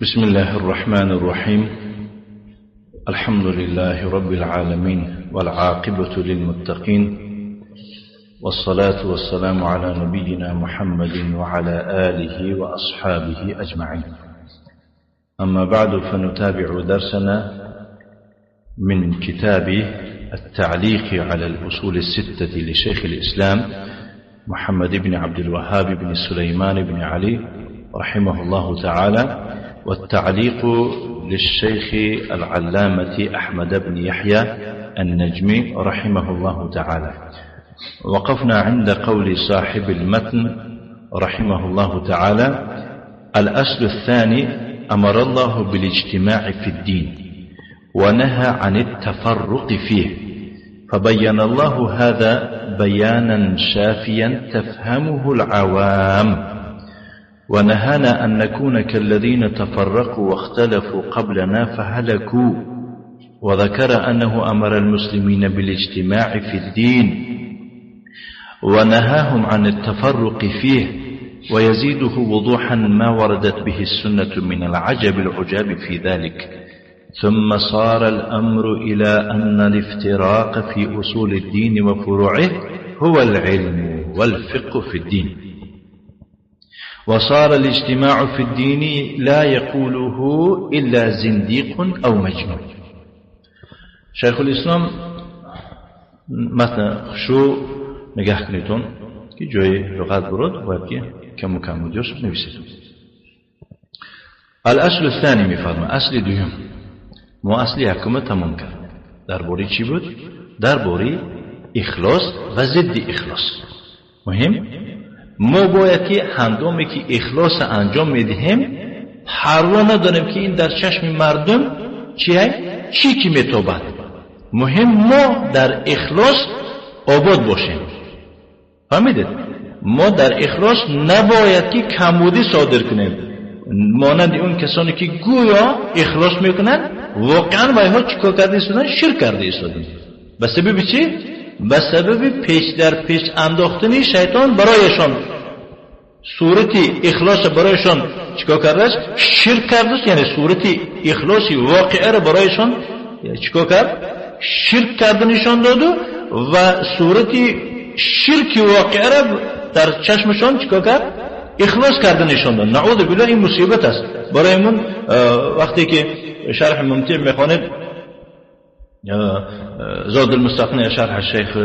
بسم الله الرحمن الرحيم. الحمد لله رب العالمين والعاقبة للمتقين والصلاة والسلام على نبينا محمد وعلى آله وأصحابه أجمعين. أما بعد، فنتابع درسنا من كتاب التعليق على الأصول الستة لشيخ الإسلام محمد بن عبد الوهاب بن سليمان بن علي رحمه الله تعالى، والتعليق للشيخ العلامة أحمد بن يحيى النجمي رحمه الله تعالى. وقفنا عند قول صاحب المتن رحمه الله تعالى: الأصل الثاني، أمر الله بالاجتماع في الدين ونهى عن التفرق فيه، فبين الله هذا بيانا شافيا تفهمه العوام، ونهانا أن نكون كالذين تفرقوا واختلفوا قبلنا فهلكوا، وذكر أنه أمر المسلمين بالاجتماع في الدين ونهاهم عن التفرق فيه، ويزيده وضوحا ما وردت به السنة من العجب العجاب في ذلك. ثم صار الأمر إلى أن الافتراق في أصول الدين وفروعه هو العلم والفقه في الدين، وصار الاجتماع في الدين لا يقوله إلا زنديق أو مجنون. شیخ الاسلام متن شو نگاه کنیتون که جای لغت برد باید که کم و کم بودیش نویسید. الاصل الثانی میفرما، اصل دوم. ما اصل یکم تمام کرد. درباره چی بود؟ درباره اخلاص و ضد اخلاص. مهم ما باید که هنگامی که اخلاص انجام میدهیم پروا نداریم که این در چشم مردم چیه، چی که میتوبد. مهم ما در اخلاص آباد باشیم. فهمیدید؟ ما در اخلاص نباید که کمبودی صادر کنیم، مانند اون کسانی که گویا اخلاص میکنن واقعا و اینها چیکار کرده ایستادن؟ شرک کرده ایستادن. به سبب چی؟ به سبب پیش در پیش انداختن شیطان برایشان صورت اخلاص برایشان چیکار کرده است؟ شرک کرده است. یعنی صورت اخلاص واقعه را برایشان چیکار کرد؟ شرک کرده نشان داد و صورت شرک واقعه را در چشمشان چیکار کرد؟ اخلاص کرده نشان داد. نعوذ بالله، این مصیبت است برایمون. وقتی که شرح ممتع میخوانید زاد المستقنع شرح الشيخ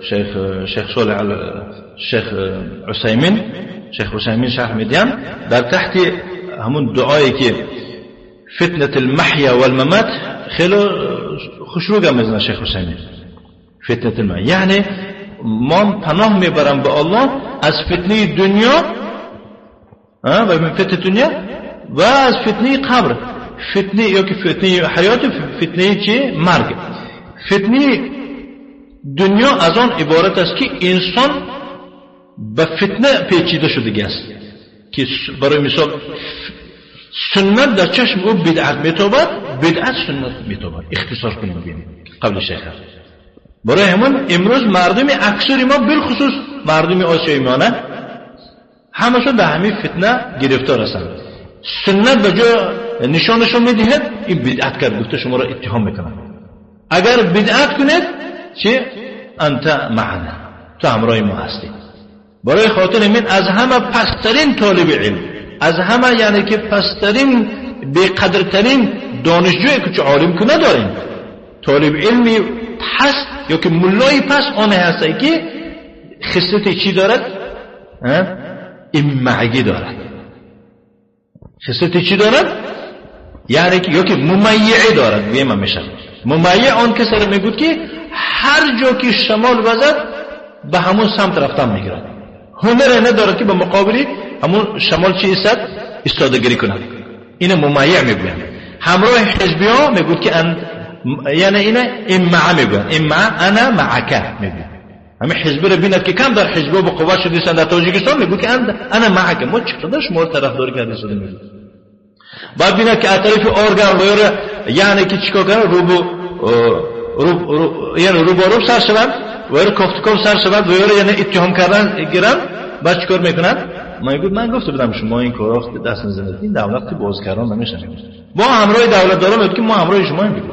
شيخ شيخ صالح الشيخ عثيمين، شيخ عثيمين شرح میدیم در تحت همون دعایی که فتنة المحيا والممات خیلی خوشروگه میزنه شیخ عثیمین. فتنة المحیا یعنی ما پناه میبرم به الله از فتنه دنیا و فتنه دنیا و از فتنه قبر، فتنه یا که فتنه حیات، فتنه چی؟ مرگ. فتنه دنیا از آن عبارت است که انسان به فتنه پیچیده شده است، که برای مثال سنت در چشم او بدعت میتابد، بدعت سنت میتابد. اختصار کنیم ببینیم قبل شیخ. برای همون امروز مردم اکثر ما بالخصوص مردم آسیای میانه همشون به همین فتنه گرفتار هستند. سنت به جای نشانشون میدهد این بدعت کرد، گفته شما را اتهام میکنند. اگر بدعت کنید چه؟ انت معنا، تو همراه ما هستی. برای خاطر من از همه پسترین طالب علم، از همه یعنی که پسترین بیقدرترین دانشجوی که چه عالم که نداریم، طالب علمی پس یا که ملای پس آن هستی که خصلت چی دارد؟ امعگی دارد. خصلت چی دارد؟ یعنی که یا که ممیعی دارد. بیمه میشه ممیع آن کسی را میگود که هر جا که شمال وزد به همون سمت رفتن میگیرد، هنر ندارد که به مقابلی همون شمال چی ایستد ایستادگیری کند. اینه ممیع میگویند. همراه حزبی ها میگود که یعنی اینه امعه میگویند، امعه انا معکه میگویند. همین حزبی رو بیند که کم در حزبی با قوت شده در تاجیکستان میگوید که انا معکه، ما چقدر شما رو طرفداری کرده شده میگوید. بعد بیند که از طرف ارگان و یعنی که چیکار کنه، رو یعنی رو با رو سر شوند و رو کافت کاف سر شوند و یعنی اتهام کردن گیرند. بعد چیکار میکنند؟ من گفته بودم شما این کارا دست نزنید، این دولت که بازکران نمیشن. ما همراه دولت دارم که ما همراه شما میگیم.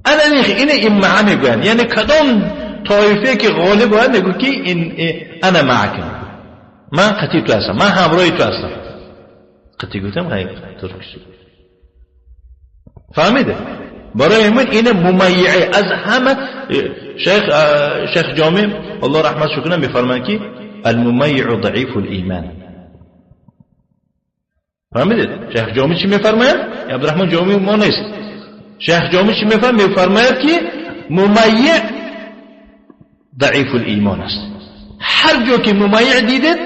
انا این امعه میگن، یعنی کدام طایفه که غالب باید میگه که این انا معک، من قطعی تو هستم، من همراه تو هستم. قطعی گفتم غیر ترک فهمیده. برای من این ممیعه از همه. شیخ جامع الله رحمتش کنه میفرمایند که الممیع ضعیف الایمان. فهمیدید شیخ جامع چی میفرماید؟ عبدالرحمن جامع ما نیست. شیخ جامع چی میفرماید؟ میفرماید که ممیع ضعیف الایمان است. هر جا که ممیع دیدید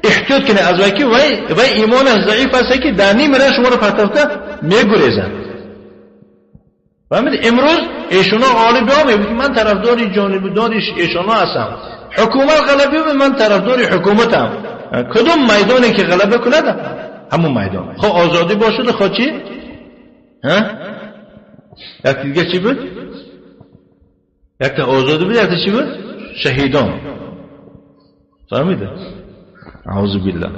احتیاط کنه از وی که وی ایمانش ضعیف است که در نیم راه شما رو پرتافته میگریزند. فهمید؟ امروز ایشونا غالب ها میگه من طرفدار جانبدار ایشونا هستم، حکومت غلبه من طرفدار حکومتم. کدوم میدانی که غلبه کند همون میدان، خب آزادی باشد خب چی؟ ها؟ یک دیگه چی بود؟ یک تا آزادی بود، یک تا چی بود؟ شهیدان. فهمیده؟ اعوذ بالله.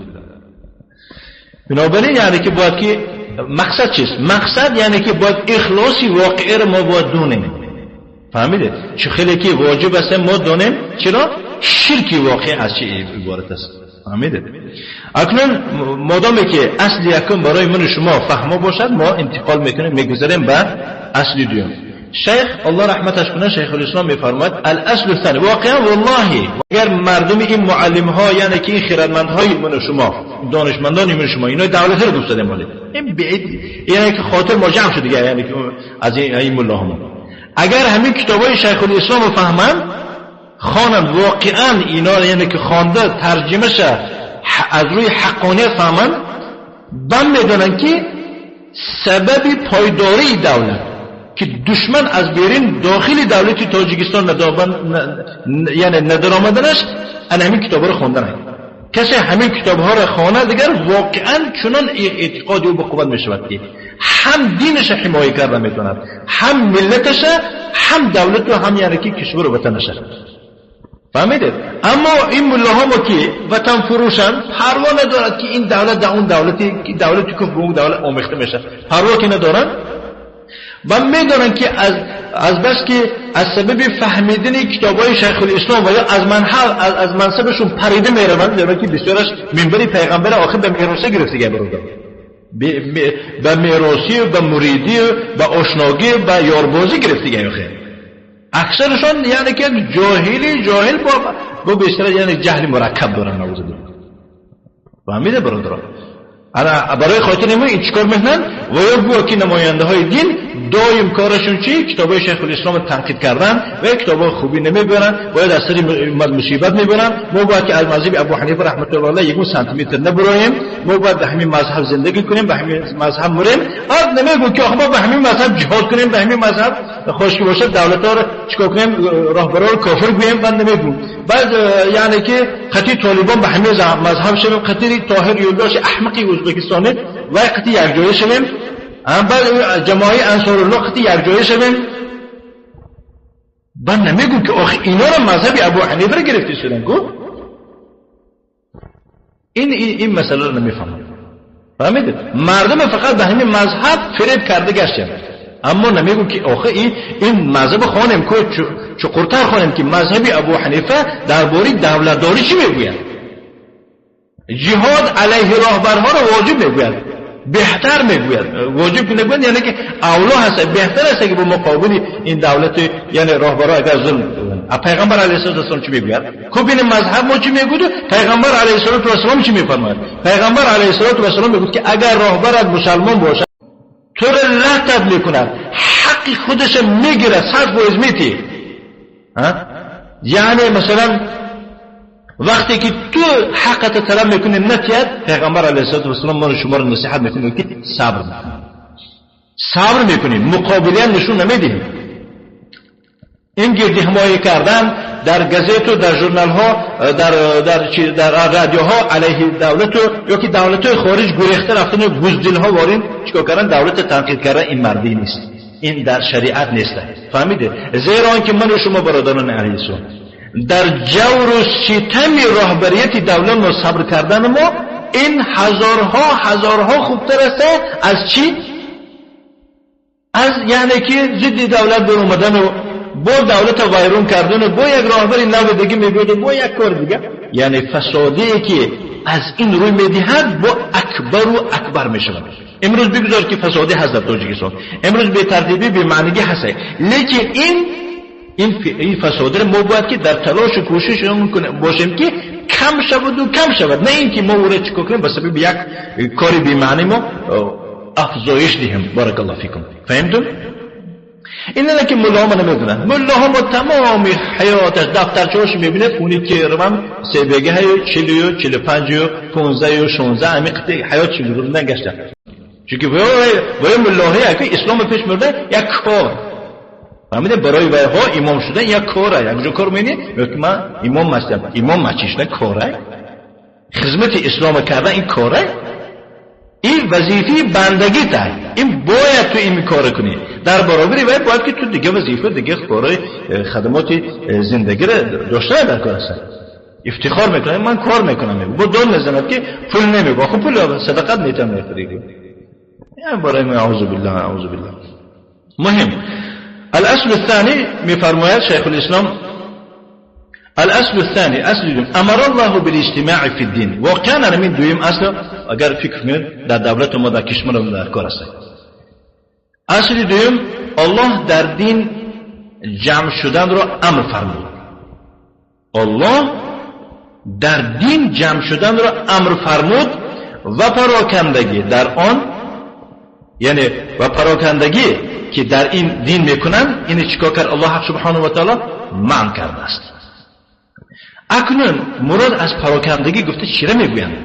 بنابراین یعنی که باید که مقصد چیست؟ مقصد یعنی که باید اخلاصی واقعی رو ما باید دونیم. فهمیده؟ چه خیلی که واجب است ما دونیم. چرا؟ شرکی واقعی از چه عبارت است. فهمیده؟ اکنون مادامی که اصل یکم برای من شما فهما باشد، ما انتقال میکنیم میگذاریم به اصل دوم. شیخ الله رحمتش کنه، شیخ الاسلام میفرماید الاصل الثانی. واقعا والله اگر مردم این معلم ها یعنی که این خردمندهای من شما، دانشمندان من شما، اینا دولت رو دوست دارن، این بعید یعنی که خاطر ما جمع شد دیگه، یعنی که از این ملاهمون اگر همین کتابای شیخ الاسلام رو فهمن خوانند، واقعا اینا یعنی که خوانده ترجمه شه از روی حقانیت فهمن، بم میدونن که سبب پایداری دولت که دشمن از بیرون داخل دولت تاجیکستان یعنی ندر آمدنش، ان همین کتاب رو خواندن. کسی همین کتاب ها رو خوانه دیگر واقعا چنان اعتقاد او به قوت میشود که هم دینش حمایه کرده میتوند، هم ملتش، هم دولت و هم یعنی که کشور و وطنش. فهمیدید؟ اما این ملاها ما که وطن فروشن پروا ندارد که این دولت در اون دولتی دولتی که به اون دولت آمیخته میشه، پروا که ندارن و میدونن که از بس که از سبب فهمیدن کتابای شیخ الاسلام و یا از منحل از منصبشون پریده میروند، زیرا که بسیارش منبر پیغمبر آخر به میراثه گرفته برادر، به میراثی و به مریدی و به آشناگی و به یاربازی گرفته. آخر اکثرشون یعنی که جاهلی جاهل با بیشتر یعنی جهل مرکب دارن. نعوذ بالله. فهمیده برادران؟ انا برای خاطر این چیکار میکنن؟ و یا گویا که نماینده های دین دایم کارشون چی؟ کتابای شیخ الاسلام تنقید کردن و کتابای خوبی نمیبرن، باید از سری مصیبت میبرن. ما باید که از مذهب ابو حنیفه رحمت الله علیه یک سانتی متر نبریم، ما باید به همین مذهب زندگی کنیم، به همین مذهب مریم. بعد نمیگو که آخه ما به همین مذهب جهاد کنیم، به همین مذهب خوش که باشه دولت ها رو چیکار کنیم، راهبرا رو کافر گوییم. بعد نمیگو بعد یعنی که خطی طالبان به همین مذهب شویم، خطی طاهر یولداش احمقی ازبکستانی و خطی یک جایه شویم، هم بعد جماعی انصار الله خطی یک جایه شویم. بعد نمیگو که آخه اینا رو مذهب ابو حنیفه رو گرفته شدن کو این مسئله رو نمیفهمم. فهمیدید؟ مردم فقط به همین مذهب فریب کرده گشتن، اما نمیگو که آخه این مذهب خانم کو چقورتر خانم که مذهب ابو حنیفه درباره دولتداری چی میگوید؟ جهاد علیه راهبرها رو واجب میگوید، بهتر میگوید. واجب که نگوید یعنی که اولا هست، بهتر است که با مقابل این دولت یعنی راهبرها اگر ظلم. پیغمبر علیه السلام چی میگوید؟ خب این مذهب ما چی میگوید؟ پیغمبر علیه السلام چی میفرماید؟ پیغمبر علیه السلام میگوید که اگر راهبرت مسلمان باشد تو را لطف میکند، حق خودش میگیره، 100% میتی. یعنی مثلا وقتی که تو حقت طلب میکنی نتید، پیغمبر علیه السلام ما شما رو نصیحت میکنه که صبر میکنیم، صبر میکنیم، مقابله نشون نمیدیم. این گردی حمایه کردن در گزیت و در ژورنال ها، در رادیوها علیه دولت و یا که دولت های خارج گریخته رفتن و بزدل ها وارین چیکار کردن، دولت تنقید کردن، این مردی نیست، این در شریعت نیست. فهمیده؟ زیرا آنکه من و شما برادران علیه السلام در جور و ستم راهبریت دولت ما صبر کردن ما این هزارها هزارها خوبتر است از چی؟ از یعنی که ضد دولت بر اومدن و با دولت ویرون کردن و با یک راهبر نو دیگه میبود و با یک کار دیگه. یعنی فسادی که از این روی میدهد با اکبر و اکبر میشود. امروز بگذار که فسادی هست در تاجیکستان، امروز به ترتیبی به معنیگی هست، لیکن این فساد ما باید که در تلاش و کوشش باشیم که کم شود و کم شود، نه اینکه ما او را چیکار کنیم به سبب یک کاری بی معنی ما افزایش دهیم. بارک الله فیکم. فهمتون؟ این نه که ملاها ما نمیدونن. ملاها ما تمام حیاتش دفترچه‌هاش میبینه خونی که روم سه بگه های 40 و 45 و 15 و 16 همین قطعه حیات چی بودن گشته. چون که وای ملاها که اسلام پیش مرده یک کار، فهمیده؟ برای وایها امام شدن یک کاره، یک جو کار مینی میگه من امام هستم. امام ما چی شدن کاره، خدمت اسلام کردن این کاره، این وظیفه بندگی ته، این باید تو این کار کنی. در برابری باید باید که تو دیگه وظیفه دیگه کارهای خدمات زندگی را داشته در کار هست. افتخار میکنم من کار میکنم، با دون میزند که پول نمیگه، خب پول صدقت میتم میخوری. یعنی برای من اعوذ بالله اعوذ بالله. مهم الاصل الثاني میفرماید شیخ الاسلام، الاصل الثاني اصل دوم امر الله بالاجتماع في الدين. واقعا من دویم اصل اگر فکر کنید در دولت ما در کشور ما در کار است. اصل دویم الله در دین جمع شدن را امر فرمود. الله در دین جمع شدن را امر فرمود و پراکندگی در آن، یعنی و پراکندگی که در این دین میکنن اینو چیکار کرد؟ الله سبحانه و تعالی منع کرده است. اکنون مراد از پراکندگی گفته چی را میگویند؟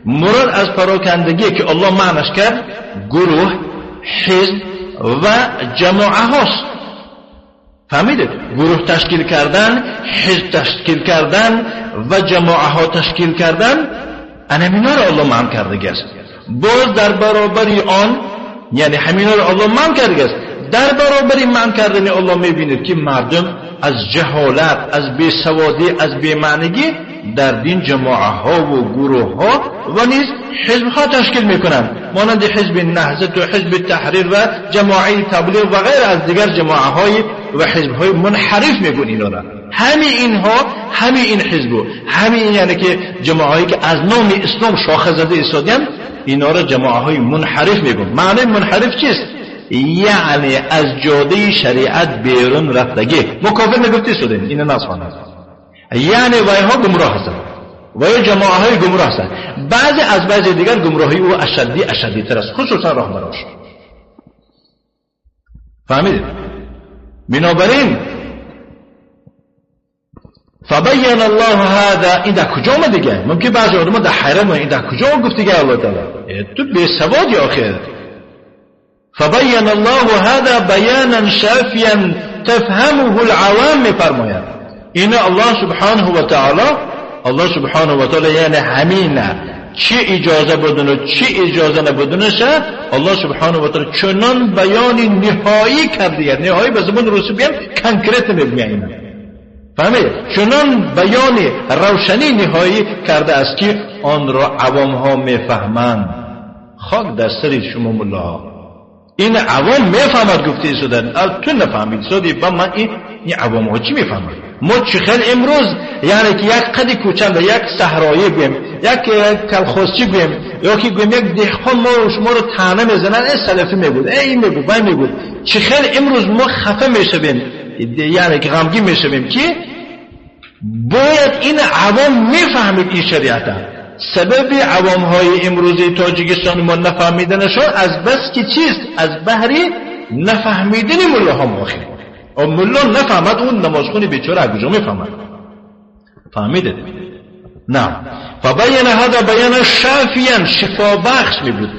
مراد از پراکندگی که الله معنیش کرد گروه، حزب و جماعه هاست. فهمیدید؟ گروه تشکیل کردن، حزب تشکیل کردن و جماعه ها تشکیل کردن، همینا را الله منع کرده است. باز در برابر آن، یعنی همینا را الله منع کرده است، در برابر منع کردن الله میبینید که مردم از جهالت، از بیسوادی، از بی‌معنیگی در دین جماعه ها و گروه ها و نیز حزب ها تشکیل میکنند، مانند حزب نهضت و حزب تحریر و جماعه تبلیغ و غیر از دیگر جماعه های و حزب های منحرف میگن اینا را. همین اینها، همین این حزب، همین یعنی که جماعه هایی که از نام اسلام شاخه زده ایستادن، اینا را جماعه های منحرف میگن. معنی منحرف چیست؟ یعنی از جاده شریعت بیرون رفتگی. ما کافر نگفتی شدیم، اینو نصفانه. یعنی وایها گمراه هستند، وای جماعه های گمراه هستند. بعضی از بعضی دیگر گمراهی او اشدی تر است، خصوصا راهبراش. فهمیدید؟ بنابراین فبین الله هذا، این در کجا اومد دیگه؟ ممکن بعضی آدم‌ها در حیرت این در کجا گفت دیگه الله تعالی؟ تو بی سوادی آخر. فبین الله هذا بیانا شافیا تفهمه العوام میفرماید. این الله سبحانه و تعالی، الله سبحانه و تعالی یعنی همینه چی اجازه بدون و چی اجازه نبودنشه الله سبحانه و تعالی چنان بیان نهایی کرده. نهایی به زبان روسی بگم کنکرت میگم، فهمید؟ چنان بیان روشنی نهایی کرده است که آن را عوام ها میفهمند. خاک در سر شما ملاها، این عوام میفهمد گفته شدن، تو نفهمید سادی با من این عوام ها چی میفهمد؟ ما چه خیلی امروز یعنی که یک قدی کوچنده، یک صحرایی گویم، یک کلخوزچی گویم، یا که گویم یک دهقان ما شما رو طعنه میزنن، ای سلفی میگود، ای این میگود، وای میگود. چه خیلی امروز ما خفه میشویم، یعنی که غمگین میشویم که باید این عوام میفهمید این شریعت. سبب عوام های امروزی تاجیکستان ما نفهمیدنشون از بس که چیست؟ از بهری نفهمیدن ملاها ماخی. و ملا نفهمد اون نمازخونی بیچاره از کجا میفهمد؟ فهمیده؟ نه. فبین هذا بیان شافیا، شفا بخش میبود.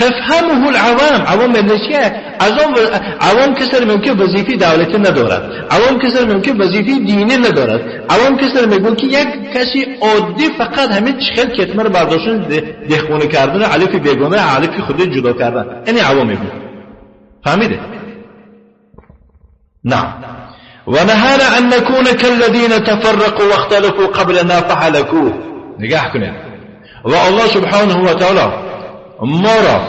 تفهمه العوام. عوام چیه؟ عوام کسی میگه که وظیفه دولتی ندارد، عوام کسی میگه که وظیفه دینی ندارد، عوام کسی میگه که یک کسی عادی فقط همین چخل کتمه رو برداشتن دهقونه کردن، علف بیگانه علف خود جدا کردن، این عوام میگه. فهمیده؟ نه. ونهانا أن نكون كالذين تفرقوا واختلفوا قبلنا فهلكوا. نگاه کنید و الله سبحانه و تعالی ما را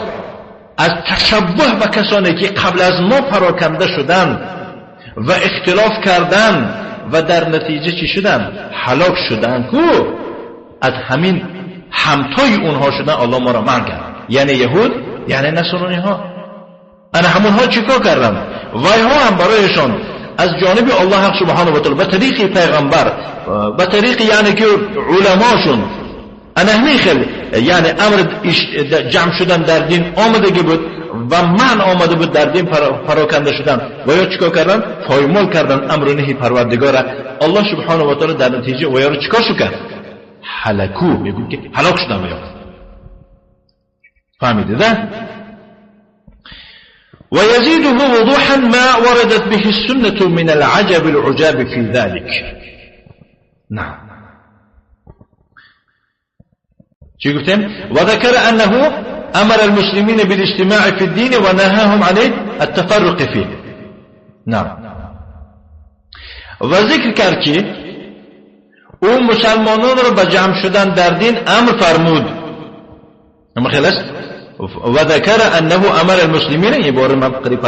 از تشبه به کسانی که قبل از ما پراکنده شدند و اختلاف کردند و در نتیجه چی شدند؟ هلاک شدند، کو از همین همتای اونها شدن الله ما را منع کرد. یعنی یهود، یعنی نصرانی ها. انا همونها چیکار کردن؟ وای ها هم برایشان از جانب الله حق سبحانه و تعالی به طریق پیغمبر، به طریق یعنی که علماشون انا همین خیلی یعنی امر جمع شدن در دین آمدگی بود و من آمده بود در دین پراکنده شدن و یا چیکار کردن؟ پایمال کردن امر نهی پروردگار. الله سبحانه و تعالی در نتیجه و یا رو چیکار شو کرد؟ هلاکو، میگه که هلاک شدن. و یا فهمیده ده؟ ويزيده وضوحا ما وردت به السنة من العجب العجاب في ذلك. نعم. وذكر أنه أمر المسلمين بالاجتماع في الدين ونهاهم عن التفرق فيه. نعم. وذكر کرد که او مسلمانان را به جمع شدن در دین امر فرمود. اما خلاص وذكر أنه أمر المسلمين يبور ما قريب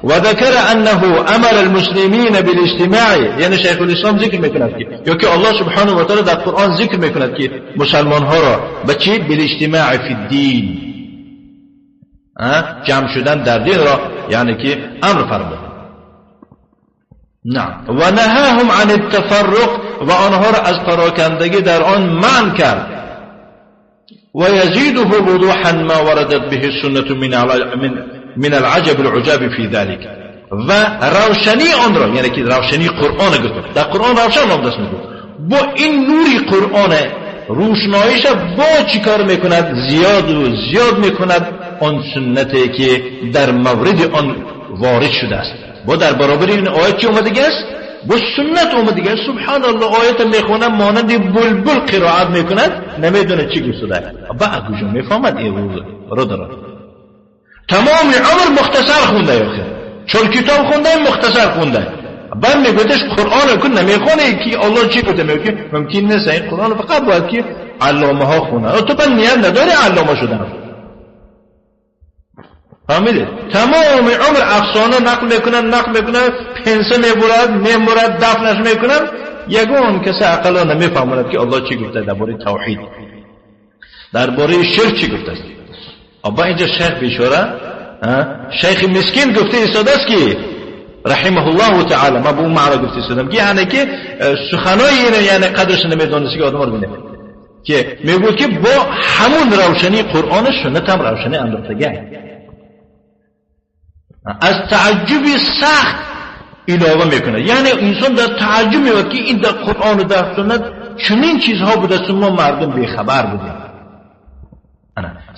وذكر أنه أمر المسلمين بالاجتماع، یعنی شیخ الاسلام ذکر میکند که یا که الله سبحانه و تعالی در قرآن ذکر میکند که مسلمان ها را به چی؟ بالاجتماع فی الدین، جمع شدن در دین را یعنی که امر فرمود. نعم. و نهاهم عن التفرق، و آنها را از پراکندگی در آن منع کرد. ويزيده وضوحا ما وردت به السنة من العجب العجاب في ذلك. و روشنی آن را، یعنی که روشنی قرآن گفت، در قرآن روشن آمده است، با این نوری قرآن روشناییش با چی کار میکند؟ زیاد و زیاد میکند آن سنتی که در مورد آن وارد شده است. با در برابر این آیت چی اومده است؟ با سنت اومده است. سبحان الله، آیت میخونه مانند بلبل قرائت میکند، نمیدونه چی گفته. با کجا میفهمد این رو داره؟ تمام عمر مختصر خونده، یا چون کتاب خونده مختصر خونده، بعد میگویدش قرآن کن نمیخونه که الله چی گفته، میگه ممکن نیست این قرآن فقط باید که علامه ها خونه، تو پس نیت نداری علامه شدن. فهمیده؟ تمام عمر افسانه نقل میکنن، نقل میکنن، پنسه میبرد، میمرد، دفنش میکنن، یگان کسی عقلا نمیفهمند که الله چی گفته درباره توحید، درباره شرک چی گفته است. ابا اینجا شیخ بیچاره، شیخ مسکین گفته ایستاده است که رحمه الله تعالی، ما به اون معنا گفته ایستادم که یعنی که سخنای اینه یعنی قدرش نمیدونستی که آدم رو بینه، که میگوید که با همون روشنی قرآن سنت هم روشنی انداختگی از تعجب سخت علاوه میکنه. یعنی انسان در تعجب میاد که این در قرآن و در سنت چنین چیزها بوده است، ما مردم بیخبر بودیم.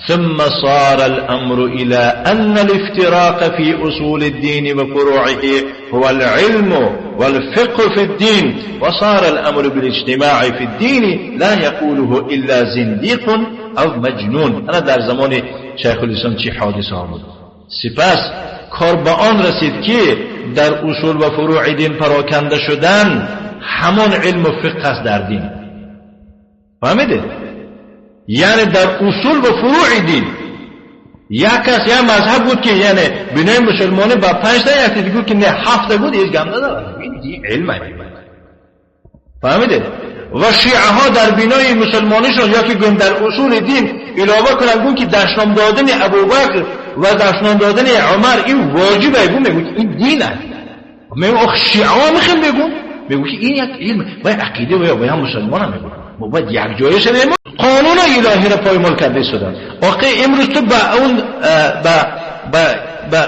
ثم صار الأمر إلى أن الافتراق في أصول الدين وفروعه هو العلم والفقه في الدين، وصار الأمر بالاجتماع في الدين لا يقوله إلا زنديق أو مجنون. أنا در زمان شیخ الاسلام چی حادثه آمد. سپس کار به آن رسید که در اصول و فروع دین پراکنده شدن همان علم و فقه است در دین. فهمیده؟ یعنی در اصول و فروع دین یک کس یک مذهب بود که یعنی بنای مسلمانی با 5 تا یکی دیگه که نه 7 بود، هیچ گم نداره. این علم. فهمیده؟ و شیعه ها در بنای مسلمانیشون یا که گم در اصول دین علاوه کنن گون که دشنام دادن ابوبکر و دشنام دادن عمر این واجبه، گون میگه این دین است. میگه اخ شیعه ها میخوام بگم، میگه که این یک علم و عقیده و یا هم مسلمان هم میگه ما باید یک جای شویم. قانون الهی را پایمال کرده شدن. واقع امروز تو با اون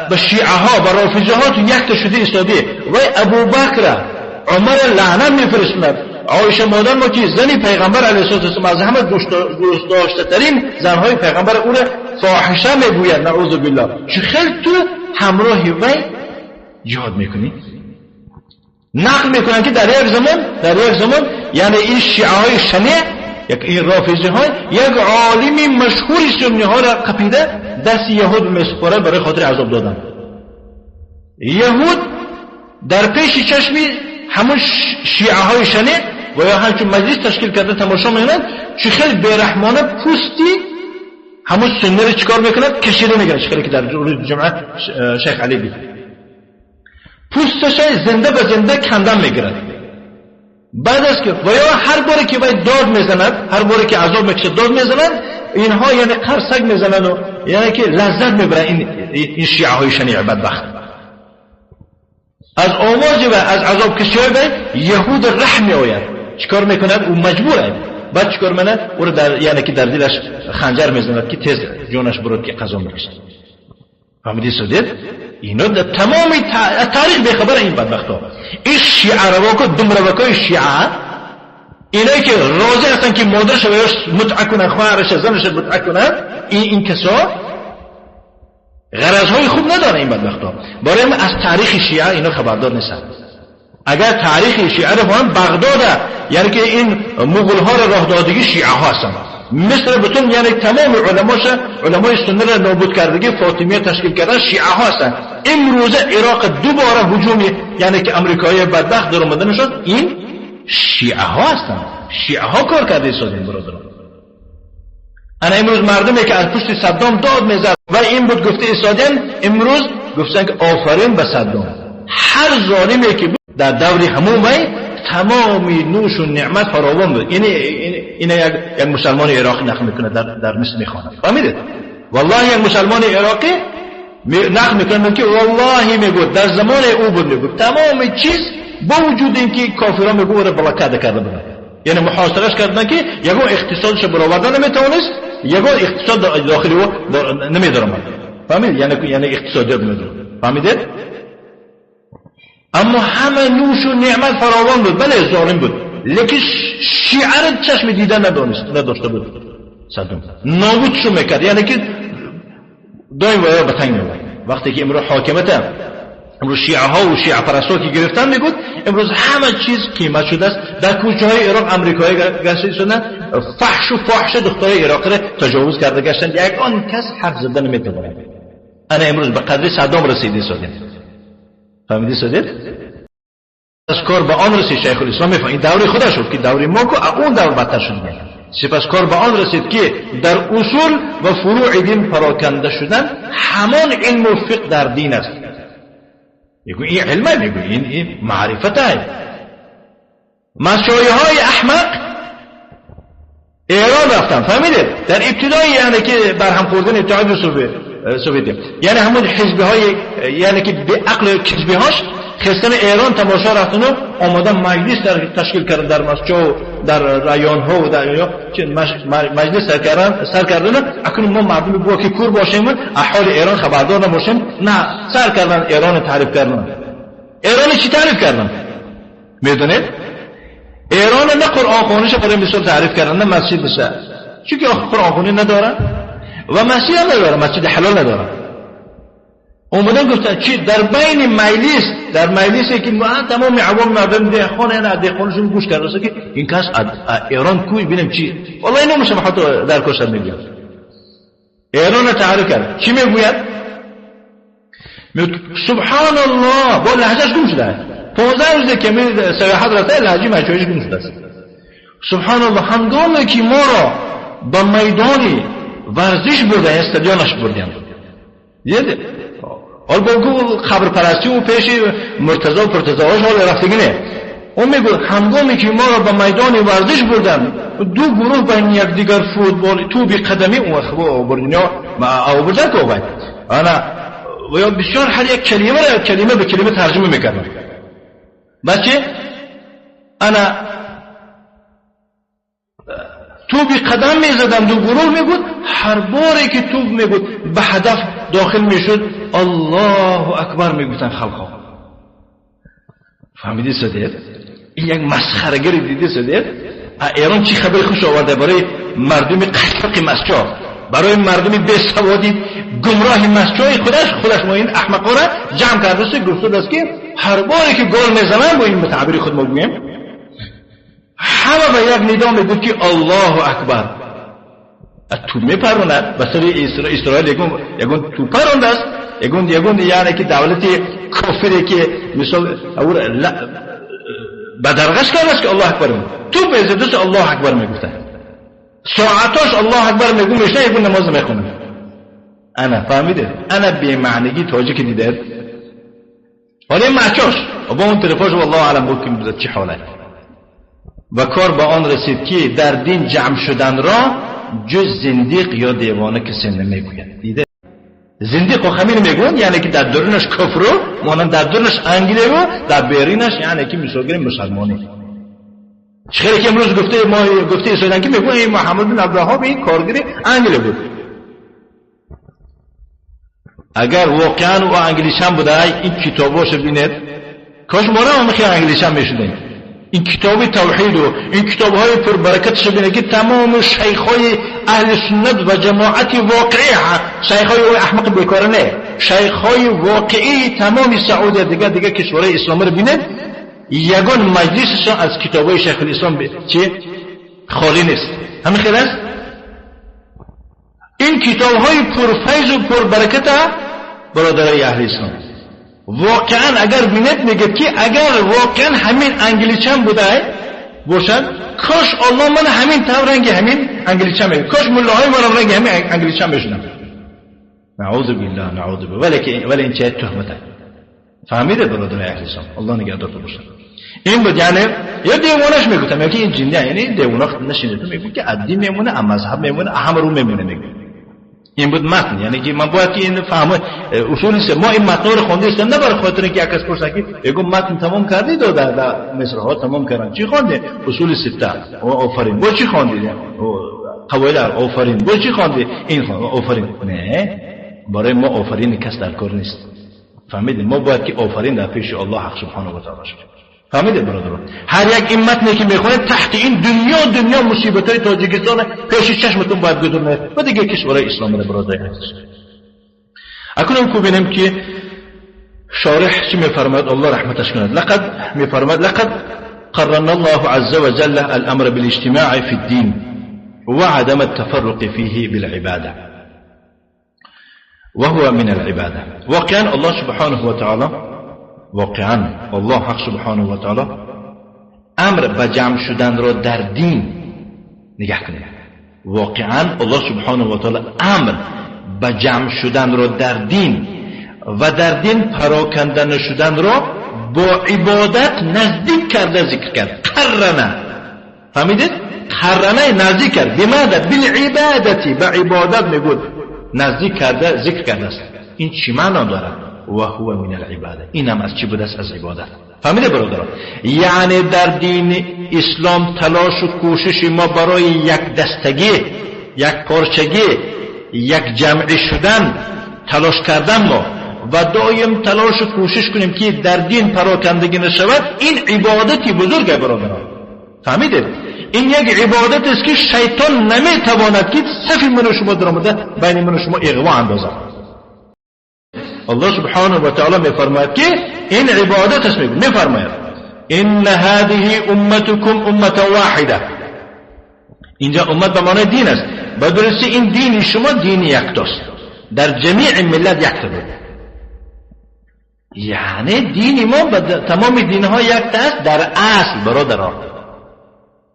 با شیعه ها با رافضه ها تو یک تا شده ایستاده و ابوبکر عمر لعنت میفرستند. عایشه مادر ما که زنی پیغمبر علیه السلام از همه دوست داشته ترین زنهای پیغمبر او را فاحشه میگوید، نعوذ بالله. چه خیلی تو همراه وی یاد میکنی؟ نقل میکنن که در یک زمان یعنی این شیعه های شنیع، یک این رافضه های یک عالمی مشهور سنی ها را قپیده دست یهود میسپاره برای خاطر عذاب دادن. یهود در پیش چشمی همون شیعه های شنه و یا همچون مجلس تشکیل کرده تماشا میکنند چه خیلی بیرحمانه پوستی همون سنه رو چیکار میکند؟ کشیده میگیره. چه که در روز جمعه شیخ علی دید پوستش زنده به زنده کندن میگیرد. بعد از که و یا هر باری که باید داد میزند، هر باری که عذاب میکشه داد میزنند، اینها یعنی قرصک میزنند و یعنی که لذت میبرن این شیعه های شنیع بدبخت. از آواز و از عذاب کشی های یهود رحم می آید. چیکار میکند؟ او مجبوره. بعد چیکار میکند؟ او رو در یعنی که در دلش خنجر میزند که تیز جانش برود که قضا میکشد. فهمیدی سودید؟ اینا در تمام تاریخ بیخبر این بدبخت ها. این شیعه رواکو دم رواکوی شیعه، اینایی که راضی هستن که مادرش و متعه کنن، خواهرش زنش متعه کنن، این کسا غرض های خوب نداره این بدبخت ها. برای ما از تاریخ شیعه اینا خبردار نیستن. اگر تاریخ شیعه رو فهم، بغداد یعنی که این مغول ها را راه دادگی شیعه ها هستن. مصر بتون یعنی تمام علمای سنه را نابود کردگی فاطمیه تشکیل کردن شیعه ها هستن. امروز عراق دوباره هجومی یعنی که امریکایی بدبخت در اومدن شد، این شیعه ها هستن. شیعه ها کار کرده ایستادن برادران. انا امروز مردمی که از پشت صدام داد میزد و این بود گفته ایستادن، امروز گفتن که آفرین به صدام. هر ظالمی که در دور همون وی تمامی نوش و نعمت فراوان بود. این یک مسلمان عراقی نقل میکنه در مصر میخواند. فهمیدید؟ والله یک مسلمان عراقی نقل میکنه که والله میگفت در زمان او بود، میگفت تمام چیز با وجود اینکه کافران میگفت او را بلاکاده کرده بودن، یعنی محاصرش کردن که یگان اقتصادش برآورده نمیتوانست، یگان اقتصاد داخلی او نمیدارم. فهمید؟ یعنی اقتصادیات نمیدارم. فهمیدید؟ اما همه نوش و نعمت فراوان بود. بله ظالم بود، لیکن شیعه را چشم دیدن نداشته بود. صدام نابودشو میکرد، یعنی که دایم باید به تنگ میومد. وقتی که امروز حاکمت امروز شیعه ها و شیعه پرست ها که گرفتن، میگفت امروز همه چیز قیمت شده است. در کوچه های عراق امریکایی گشته شدن، فحش و فاحشه دخترای عراقی را تجاوز کرده گشتن، یک آن کس حرف زدن نمیتواند. انا امروز به قدر صدام رسیده سادیم. فهمیدی سادید؟ از کار به آن رسید شیخ الاسلام میفهم این دوره خودش شد که دوره ما که اون دور بدتر شد. سپس کار به آن رسید که در اصول و فروع دین پراکنده شدن همان علم و فقه در دین است. میگو این علمه، میگو این معرفت است. مسیحی های احمق ایران رفتن، فهمیدید؟ در ابتدای یعنی که برهم خوردن اتحاد سوویتی، یعنی همون حزب های یعنی که به عقل کذبی هاش خستن ایران تماشا رفتن و آمادن مجلس در تشکیل کردن در مسجد و در رایان ها و در مجلس سر کردن. اکنون ما مردم بوا که کور باشیم و احوال ایران خبردار نباشیم، نه سر کردن ایران تعریف کردن. ایران چی تعریف کردن؟ میدونید؟ ایران نه قرآن خوانیش برای مثال تعریف کردن، نه مسجد بشه، چون که قرآن خوانی نداره و مسجد هم نداره، مسجد حلال نداره. اومدن گفتن چی در بین مجلس، در مجلسی که تمام عوام مردم دهقان نه دهقانشون گوش کرده که این کس ایران کوی ببینم چی، والله اینو میشه حتی در کشتن میگه. ایران تعریف کرد، چی میگوید؟ میگه سبحان الله، با لهجهش گم شده. 15 روزه که می سیاحت رفته لهجه مچویش گم شده است. سبحان الله، هنگامی که ما را به میدان ورزش بردن، استادیونش بردن، دیدید؟ حال با قبر پرستی و پیش مرتضی و پرتضاهاش حال رفتگی نه. اون میگه هنگامی که ما را به میدان ورزش بردن، دو گروه بین یکدیگر فوتبال توپی قدمی اون بردن یا آوردن که باید انا و یا بسیار هر یک کلمه را کلمه به کلمه ترجمه میکردن. بچه انا توپی قدم میزدم، دو گروه میگود هر باری که توپ میگود به هدف داخل میشد الله اکبر میگفتن خلقا. فهمیدی صدیق؟ این یک مسخره‌گری دیدی صدیق؟ ایران چی خبر خوش آورده برای مردم قشق مسجد، برای مردم بی‌سوادی گمراه مسجد خودش ما این احمقا را جمع کرده است، گفته است که هر باری که گل میزنن با این تعبیر خود ما بگوییم همه به یک ندا میگفت که الله اکبر. تو میپروند به سر اسرائیل یگون تو پرونده است، یگون یعنی که دولت کافری که مثال بدرغش کرده است که الله اکبر میگه تو به دوست الله اکبر میگفتن ساعتاش الله اکبر میگو میشه یکون نماز میخونه. انا فهمیده انا بی معنیگی تاجیک دیده. حالا این مچاش با اون طرفاش والله اعلم بود که چه حاله. و کار با آن رسید که در دین جمع شدن را جز زندیق یا دیوانه کسی نمیگوید. دیده زندیق و خمیر میگوین یعنی که در درونش کفر و مانند در درونش انگلیه و در بیرینش یعنی که مثال مسلمانی. چخیلی که امروز گفته ما گفته ایسادن که میگوین این محمد بن عبدالوهاب این کارگری انگلیه بود. اگر واقعا او انگلیسان بوده این کتاباشو بینید کاش ما را هم خیلی انگلیسان میشدیم. این کتاب توحید و این کتاب های پربرکتش بینید که تمام شیخ های اهل سنت و جماعت واقعی، شیخ های احمق بیکاره نه، شیخ های واقعی تمام سعودی دیگه کشورهای اسلامی رو بینید یگان مجلسشان از کتاب های شیخ الاسلام چه خالی نیست. همین خیلی است. این کتاب های پرفیض و پربرکت برادرای اهل اسلام واقعا اگر بینید میگه که اگر واقعا همین انگلیچان بوده باشد کاش الله من همین طور رنگ همین انگلیچان میگه، کاش ملاهای من رنگ همین انگلیچان میشدم. نعوذ بالله نعوذ بالله. ولی این چه تهمته. فهمیده برادرای اهل اسلام الله نگهدارتون باشه. این بود یعنی یا دیوانش میگفتم که این جنده یعنی دیوانه نشینه میگه که ادی میمونه مذهب میمونه هم رو میمونه میگه. این بود متن یعنی که من باید که این فهم اصول است. ما این متن رو خونده استم نه برای خاطر اینکه یک کس پرسه که بگم متن تمام کردی دو در مصرع ها تمام کردن چی خواندی اصول سته آفرین با چی خواندی قواعد آفرین با چی خواندی این خواند آفرین. نه برای ما آفرین کس در کار نیست. فهمیدید ما باید که آفرین در پیش الله حق سبحانه و تعالی باشه. فهمیدید برادران هر یک این متنی که میخونه تحت این دنیا مصیبت‌های تاجیکستان پیش چشمتون باید گذرونه و دیگه کشورهای اسلامی رو برادران عزیز. اکنون کو ببینیم که شارح چی میفرماید الله رحمتش کند. لقد میفرماید لقد قرن الله عز وجل الامر بالاجتماع في الدين وعدم التفرق فيه بالعبادة وهو من العبادة. واقعا الله سبحانه وتعالى واقعا الله حق سبحانه و تعالی امر به جمع شدن را در دین نگاه کنید. واقعا الله سبحانه و تعالی امر به جمع شدن را در دین و در دین پراکنده نشدن را با عبادت نزدیک کرده ذکر کرد. قرنه فهمیدید؟ قرنه نزدیک کرد. بماذا؟ بالعبادتی به عبادت میگود نزدیک کرده ذکر کرده است. این چی معنا دارد؟ و هو من العباده. اینم از چی بوده است؟ از عبادت. فهمیده برادران؟ یعنی در دین اسلام تلاش و کوشش ما برای یک دستگی، یک پارچگی، یک جمع شدن تلاش کردن ما و دایم تلاش و کوشش کنیم که در دین پراکندگی نشود، این عبادتی بزرگه برادران. فهمیدید؟ این یک عبادت است که شیطان نمیتواند که صف من و شما در آمده بین من و شما اغوا اندازد. الله سبحانه و تعالی میفرماید که این عبادت است. میفرماید ان هذه امتكم امه واحده. اینجا امت به معنای دین است. به درستی این دین شما دین یکتاست، در جمیع ملت یکتا بود. یعنی دین ما به تمام دینها یکتا است در اصل برادران.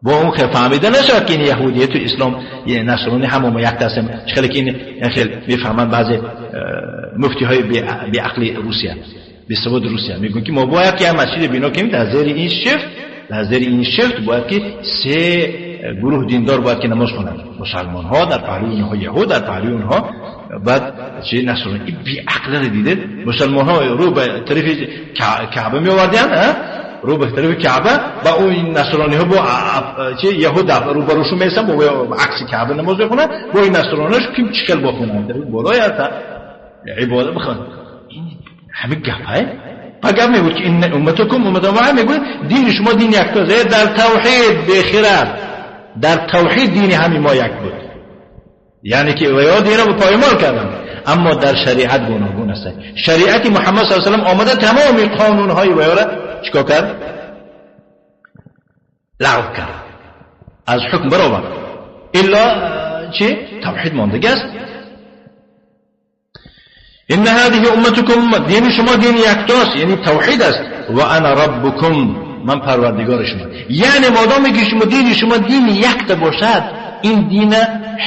با اون خیلی فهمیده نشد که این یهودیت و اسلام یه نصرانی هم ما یک هستیم. خیلی که این خیلی میفهمن بعضی مفتی های بی عقلی روسیه بی سواد روسیه میگن که ما باید که مسجد بنا کنیم در زیر این شفت، در زیر این شفت باید که سه گروه دیندار باید که نماز خونند، مسلمان ها در پهلوی اونها، یهود در پهلوی اونها، بعد چه نصرانی. این بی عقل رو دیدید؟ مسلمان ها رو به طرف کعبه می آوردن، رو به طرف کعبه و اون نصرانی ها با چه یهود رو بروشون میسن با عکس کعبه نماز بخونن، با این نصرانیش کیم چکل بخونن در بالای عبادت بخون. این همه گپه با گپ میگه که این امتکم امت واحد، میگه دین شما دین یکتاست در توحید بخیرت، در توحید دین همین ما یک بود، یعنی که ویا دین رو پایمال کردن، اما در شریعت گوناگون است. شریعت محمد صلی الله علیه و سلم آمده تمام قانون های ویا را چیکار کرد؟ لغو کرد، از حکم برآورد، الا چی؟ توحید ماندگی است. إن هذه أمتكم دین شما دین یکتاست، یعنی توحید است. و انا ربکم، من پروردگار شما. یعنی مادامی که شما دین شما دین یکتا باشد، این دین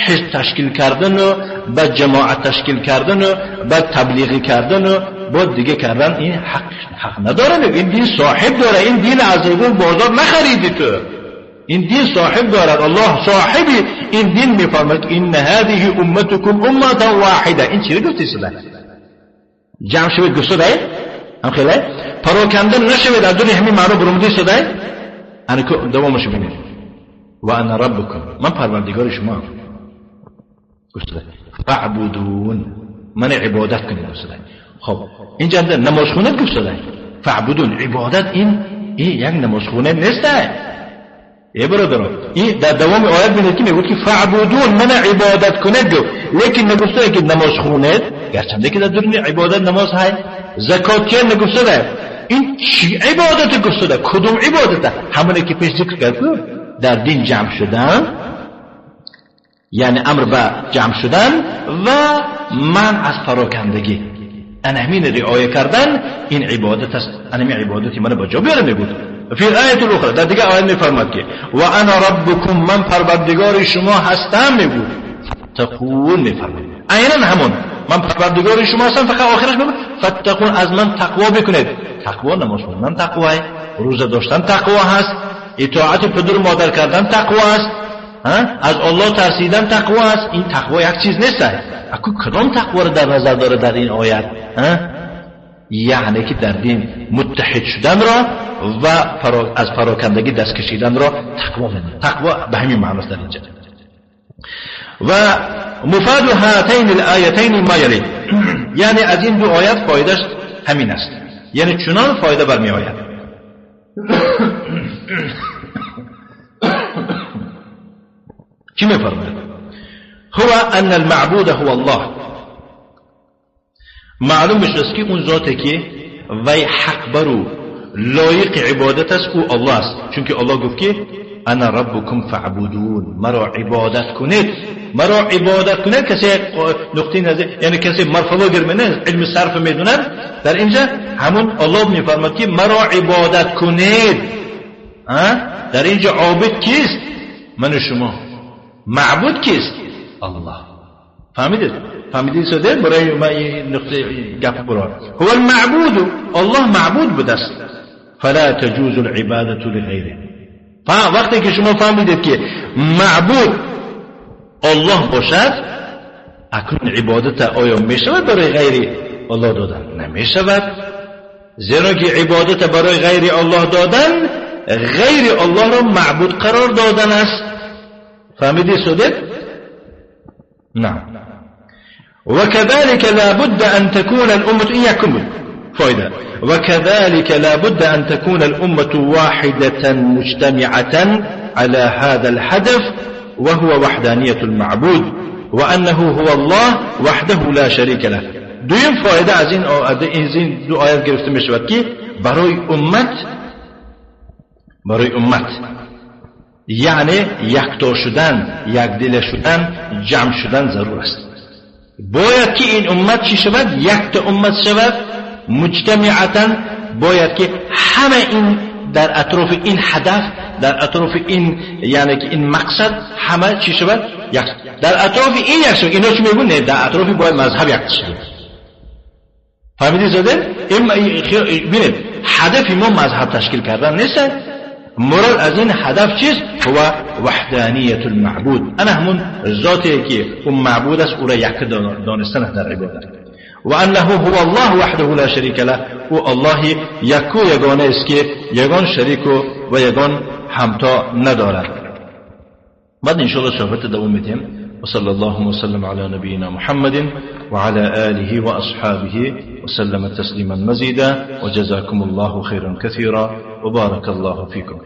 حزب تشکیل کردن و با جماعت تشکیل کردن و با تبلیغ کردن و با دیگه کردن این حق نداره. این دین صاحب داره، این دین از بازار نخریدی تو، این دین صاحب دارد. الله صاحبی این دین میفرماید ان هذه امتكم امه واحده. این چی گفتی سده؟ جمع شوید گفته هم خیلی پراکنده نشوید از دور همین معنا برآمده شده. انا دوامش ببینید. و انا ربکم، من پروردگار شما گفته. فاعبدون، من عبادت کنید گفته. خب اینجا نماز خونه گفته. فاعبدون، عبادت این یک نماز خونه نیست. ای برادران، این در دوام آیت ببینید که میگه که فاعبدون، من عبادت کنید گفت، لیکن نگفته که نماز خونه، گرچنده که در درون عبادت نماز های زکات که نگفته. این چی عبادت گفته؟ کدوم عبادت؟ همونه که پیش ذکر کرد در دین جمع شدن، یعنی امر به جمع شدن و من از پراکندگی، انا همین رعایه کردن، این عبادت است. انا همین عبادتی من با جا بیاره میگود. فی الآیة الاخرى، در دیگه آیه میفرماد که و انا ربکم، من پروردگار شما هستم میگود. فاتقون میفرماد، عینا همون من پروردگار شما هستم، فقط آخرش میگه فاتقون، از من تقوا بکنید. تقوا نماز خوندن تقوا، روزه داشتن تقوا هست، اطاعت پدر و مادر کردن تقوا است، از الله ترسیدن تقوا است. این تقوا یک چیز نیست. اكو کدام تقوا رو در نظر داره در این آیت؟ یعنی که در دین متحد شدن را و از پراکندگی دست کشیدن را تقوا می‌داند. تقوا به همین معناست در اینجا. و مفاد هاتین الآیتین ما یلی، یعنی از این دو آیت فایدهش همین است، یعنی چنان فایده برمی آید. چی میفرماید؟ هو ان المعبود هو الله. معلوم میشه که اون ذاتی که وی حق برو لایق عبادت است او الله است، چون که الله گفت که انا ربکم فاعبدون، مرا عبادت کنید. مرا عبادت کنید کسی نقطه نظر، یعنی کسی مرفلوگر منه علم صرف میدونن، در اینجا همون الله میفرماد که مرا عبادت کنید. در اینجا عابد کیست؟ من و شما. معبود کیست؟ الله. فهمیدید؟ فهمیدید ساده؟ برای ما این نقطه گپ برار. هو المعبود، الله معبود بوده است. فلا تجوز العبادة لغیره. وقتی که شما فهمیدید که معبود الله باشد، اکنون عبادت آیا میشود برای غیر الله دادن؟ نمیشود، زیرا که عبادت برای غیر الله دادن غیر الله را معبود قرار دادن است. فهمیدی سودت؟ نعم. وكذلك لابد أن تكون الأمة، إياكم فائدة، وكذلك لابد أن تكون الأمة واحدة مجتمعة على هذا الهدف، وهو وحدانية المعبود وأنه هو الله وحده لا شريك له. دویم فایده از این دو آیت گرفته می شود که برای امت یعنی یکتا شدن، یک دل شدن، جمع شدن ضرور است. باید که این امت چی شود؟ یک تا امت شود، مجتمعتا. باید که همه این در اطراف این هدف، در اطراف این یعنی که این مقصد همه چی شود؟ یک. در اطراف این یک شود. اینا چی میگن؟ نه، در اطراف باید مذهب یک شود. فهمیدی زاده؟ این ببینید هدف ما مذهب تشکیل کردن نیست. مراد از این هدف چیست؟ هو وحدانیت المعبود. انا همون ذاتی که اون معبود است او را یک دانستن در عبادت. و انه هو الله وحده لا شریک له، او الله یکو یگانه است که یگان شریک و یگان همتا ندارد. بعد انشاءالله صحبت دوام میدیم. وصلى الله وسلم على نبينا محمد وعلى آله وأصحابه وسلم تسليما مزيدا، وجزاكم الله خيرا كثيرا وبارك الله فيكم.